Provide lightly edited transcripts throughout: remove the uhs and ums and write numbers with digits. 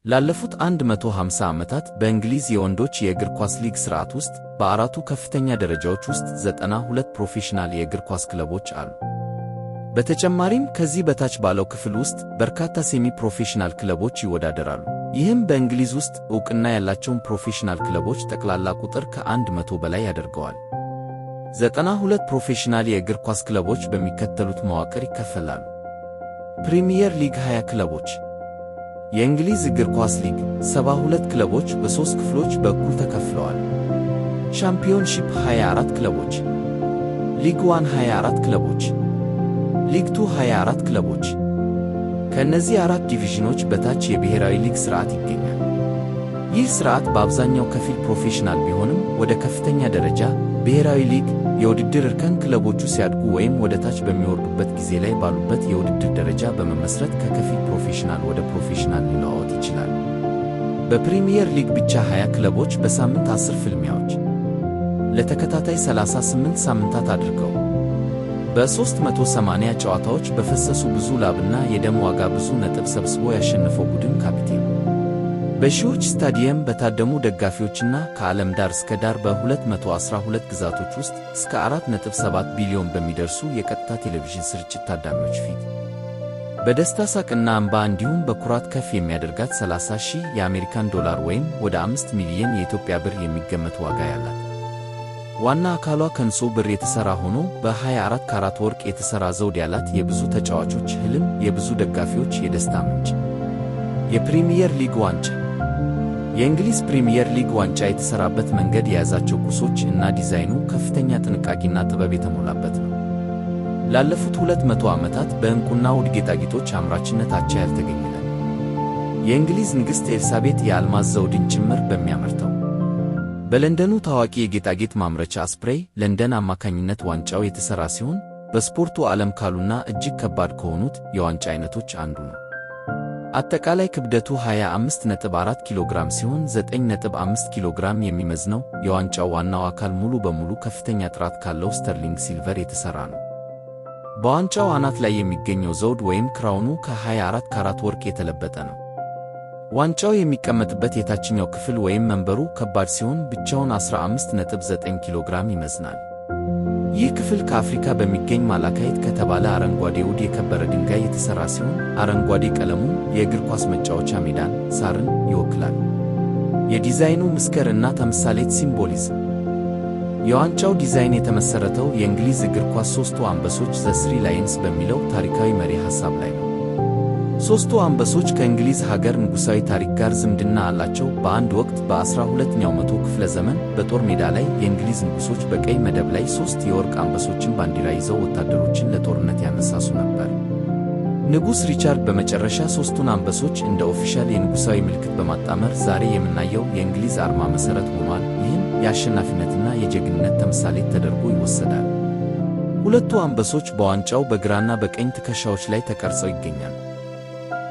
ላለፉት 150 ዓመታት በእንግሊዝ የወንዶች የእግር ኳስ ሊግ ሥርዓት ውስጥ በአራቱ ከፍተኛ ደረጃዎች ውስጥ 92 ፕሮፌሽናል የእግር ኳስ ክለቦች አሉ። በተጨማሪም ከዚህ በታች ባለው ክፍል ውስጥ በርካታ semi ፕሮፌሽናል ክለቦች ይወዳደራሉ። ይህም በእንግሊዝ ውስጥ ዕውቅና ያላቸውን ፕሮፌሽናል ክለቦች ጠቅላላ ቁጥር ከ100 በላይ ያደርገዋል። 92 ፕሮፌሽናል የእግር ኳስ ክለቦች በሚከተሉት መዋቅር ይከፈላሉ። ፕሪሚየር ሊግ 20 ክለቦች። የእንግሊዝ እግር ኳስ ሊግ 72 ክለቦች በሦስት ክፍሎች በእኩል ተከፍለዋል። ሻምፒዮንሺፕ 24 ክለቦች፣ ሊግ ዋን 24 ክለቦች፣ ሊግ ቱ 24 ክለቦች። ከእነዚህ አራት ዲቪዥኖች በታች የብሔራዊ ሊግ ሥርዓት ይገኛል። ይህ ሥርዓት በአብዛኛው ከፊል ፕሮፌሽናል ቢሆንም ወደ ከፍተኛ ደረጃ ብሔራዊ ሊግ የውድድር እርከን ክለቦቹ ሲያድጉ ወይም ወደ ታች በሚወርዱበት ጊዜ ላይ ባሉበት የውድድር ደረጃ በመመስረት ከከፊል ፕሮፌሽናል ወደ ፕሮፌሽናል ሊለዋወጥ ይችላል። በፕሪሚየር ሊግ ብቻ 20 ክለቦች በሳምንት 10 ፍልሚያዎች ለተከታታይ 38 ሳምንታት አድርገው በ380 ጨዋታዎች በፈሰሱ ብዙ ላብና የደም ዋጋ ብዙ ነጥብ ሰብስቦ ያሸነፈው ቡድን ካፒቴን በሺዎች ስታዲየም በታደሙ ደጋፊዎችና ከዓለም ዳር እስከ ዳር በ212 ግዛቶች ውስጥ እስከ 4.7 ቢሊዮን በሚደርሱ የቀጥታ ቴሌቪዥን ስርጭት ታዳሚዎች ፊት በደስታ ሳቅና እንባ እንዲሁም በኩራት ከፍ የሚያደርጋት 30 ሺህ የአሜሪካን ዶላር ወይም ወደ 5 ሚሊዮን የኢትዮጵያ ብር የሚገመት ዋጋ ያላት ዋና አካሏ ከንጹህ ብር የተሠራ ሆኖ በ24 ካራት ወርቅ የተሠራ ዘውድ ያላት የብዙ ተጫዋቾች ህልም፣ የብዙ ደጋፊዎች የደስታ ምንጭ የፕሪሚየር ሊግ ዋንጫ። የእንግሊዝ ፕሪሚየር ሊግ ዋንጫ የተሠራበት መንገድ፣ የያዛቸው ቁሶች እና ዲዛይኑ ከፍተኛ ጥንቃቄና ጥበብ የተሞላበት ነው። ላለፉት 200 ዓመታት በዕንቁና ውድ ጌጣጌጦች አምራችነት አቻ ያልተገኘለት የእንግሊዝ ንግሥት ኤልሳቤጥ የአልማዝ ዘውድን ጭምር በሚያመርተው በለንደኑ ታዋቂ የጌጣጌጥ ማምረቻ አስፕሬይ ለንደን አማካኝነት ዋንጫው የተሠራ ሲሆን በስፖርቱ ዓለም ካሉና እጅግ ከባድ ከሆኑት የዋንጫ አይነቶች አንዱ ነው። አጠቃላይ ክብደቱ 25.4 ኪሎ ግራም ሲሆን 9.5 ኪሎ ግራም የሚመዝነው የዋንጫው ዋናው አካል ሙሉ በሙሉ ከፍተኛ ጥራት ካለው sterling silver የተሠራ ነው። በዋንጫው አናት ላይ የሚገኘው ዘውድ ወይም crown ኑ ከ24 ካራት ወርቅ የተለበጠ ነው። ዋንጫው የሚቀመጥበት የታችኛው ክፍል ወይም መንበሩ ከባድ ሲሆን ብቻውን 15.9 ኪሎ ግራም ይመዝናል። ይህ ክፍል ከአፍሪካ በሚገኝ ማላካይት ከተባለ አረንጓዴ ውድ የከበረ ድንጋይ የተሠራ ሲሆን አረንጓዴ ቀለሙ የእግር ኳስ መጫወቻ ሜዳን፣ ሳርን ይወክላል። የዲዛይኑ ምስክር እና ተምሳሌት symbolism። የዋንጫው ዲዛይን የተመሠረተው የእንግሊዝ እግር ኳስ ሦስቱ አንበሶች The Three Lions በሚለው ታሪካዊ መሪ ሐሳብ ላይ ነው። ሦስቱ አንበሶች ከእንግሊዝ ሀገር ንጉሣዊ ታሪክ ጋር ዝምድና አላቸው። በአንድ ወቅት በ12ኛው መቶ ክፍለ ዘመን በጦር ሜዳ ላይ የእንግሊዝ ንጉሶች በቀይ መደብ ላይ ሦስት የወርቅ አንበሶችን ባንዲራ ይዘው ወታደሮችን ለጦርነት ያነሳሱ ነበር። ንጉሥ ሪቻርድ በመጨረሻ ሦስቱን አንበሶች እንደ official የንጉሣዊ ምልክት በማጣመር ዛሬ የምናየው የእንግሊዝ አርማ መሠረት ሆኗል። ይህም የአሸናፊነትና የጀግንነት ተምሳሌት ተደርጎ ይወሰዳል። ሁለቱ አንበሶች በዋንጫው በግራና በቀኝ ትከሻዎች ላይ ተቀርጸው ይገኛሉ።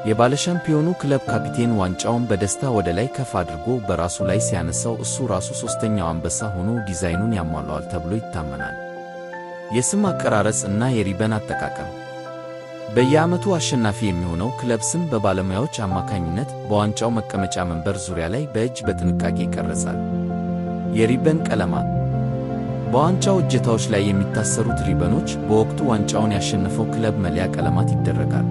የባለሻምፒዮኑ ክለብ ካፒቴን ዋንጫውን በደስታ ወደ ላይ ከፍ አድርጎ በራሱ ላይ ሲያነሳው እሱ ራሱ ሦስተኛው አንበሳ ሆኖ ዲዛይኑን ያሟላዋል ተብሎ ይታመናል። የስም አቀራረጽ እና የሪበን አጠቃቀም። በየዓመቱ አሸናፊ የሚሆነው ክለብ ስም በባለሙያዎች አማካኝነት በዋንጫው መቀመጫ መንበር ዙሪያ ላይ በእጅ በጥንቃቄ ይቀረጻል። የሪበን ቀለማት። በዋንጫው እጀታዎች ላይ የሚታሰሩት ሪበኖች በወቅቱ ዋንጫውን ያሸነፈው ክለብ መለያ ቀለማት ይደረጋሉ።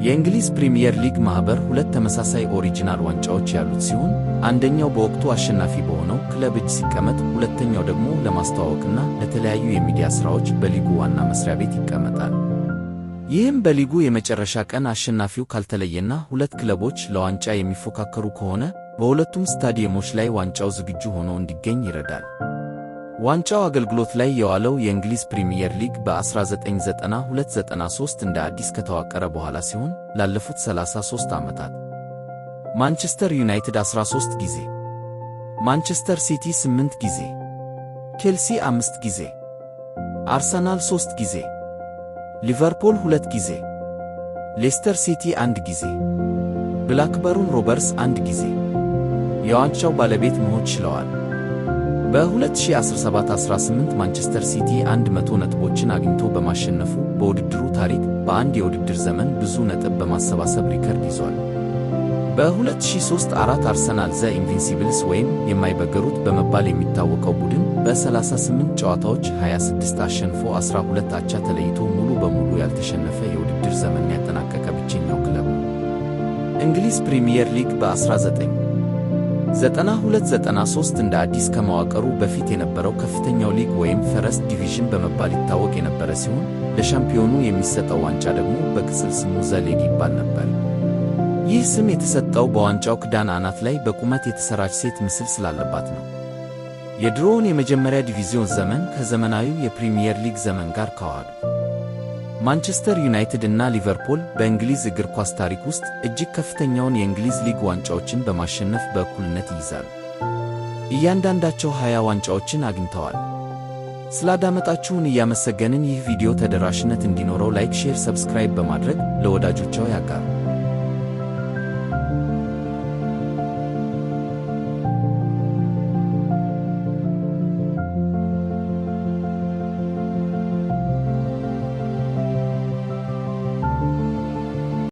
የእንግሊዝ ፕሪሚየር ሊግ ማኅበር ሁለት ተመሳሳይ original ዋንጫዎች ያሉት ሲሆን አንደኛው በወቅቱ አሸናፊ በሆነው ክለብ እጅ ሲቀመጥ፣ ሁለተኛው ደግሞ ለማስተዋወቅና ለተለያዩ የሚዲያ ሥራዎች በሊጉ ዋና መስሪያ ቤት ይቀመጣል። ይህም በሊጉ የመጨረሻ ቀን አሸናፊው ካልተለየና ሁለት ክለቦች ለዋንጫ የሚፎካከሩ ከሆነ በሁለቱም ስታዲየሞች ላይ ዋንጫው ዝግጁ ሆኖ እንዲገኝ ይረዳል። ዋንጫው አገልግሎት ላይ የዋለው የእንግሊዝ ፕሪሚየር ሊግ በ1992-93 እንደ አዲስ ከተዋቀረ በኋላ ሲሆን ላለፉት 33 ዓመታት ማንቸስተር ዩናይትድ 13 ጊዜ፣ ማንቸስተር ሲቲ 8 ጊዜ፣ ቼልሲ 5 ጊዜ፣ አርሰናል 3 ጊዜ፣ ሊቨርፑል 2 ጊዜ፣ ሌስተር ሲቲ 1 ጊዜ፣ ብላክበርን ሮቨርስ 1 ጊዜ የዋንጫው ባለቤት መሆን ችለዋል። በ2017-18 ማንቸስተር ሲቲ 100 ነጥቦችን አግኝቶ በማሸነፉ በውድድሩ ታሪክ በአንድ የውድድር ዘመን ብዙ ነጥብ በማሰባሰብ ሪከርድ ይዟል። በ2003-4 አርሰናል The Invincibles ወይም የማይበገሩት በመባል የሚታወቀው ቡድን በ38 ጨዋታዎች 26 አሸንፎ 12 አቻ ተለይቶ ሙሉ በሙሉ ያልተሸነፈ የውድድር ዘመን ያጠናቀቀ ብቸኛው ክለብ ነው። እንግሊዝ ፕሪሚየር ሊግ በ1992-93 እንደ አዲስ ከመዋቀሩ በፊት የነበረው ከፍተኛው ሊግ ወይም First Division በመባል ይታወቅ የነበረ ሲሆን ለሻምፒዮኑ የሚሰጠው ዋንጫ ደግሞ በቅጽል ስሙ The Lady ይባል ነበር። ይህ ስም የተሰጠው በዋንጫው ክዳን አናት ላይ በቁመት የተሰራች ሴት ምስል ስላለባት ነው። የድሮውን የመጀመሪያ ዲቪዚዮን ዘመን ከዘመናዊው የፕሪሚየር ሊግ ዘመን ጋር ካዋሃዱ ማንቸስተር ዩናይትድ እና ሊቨርፑል በእንግሊዝ እግር ኳስ ታሪክ ውስጥ እጅግ ከፍተኛውን የእንግሊዝ ሊግ ዋንጫዎችን በማሸነፍ በእኩልነት ይይዛሉ። እያንዳንዳቸው 20 ዋንጫዎችን አግኝተዋል። ስላዳመጣችሁን እያመሰገንን ይህ ቪዲዮ ተደራሽነት እንዲኖረው like፣ share፣ subscribe በማድረግ ለወዳጆቻቸው ያጋሩ።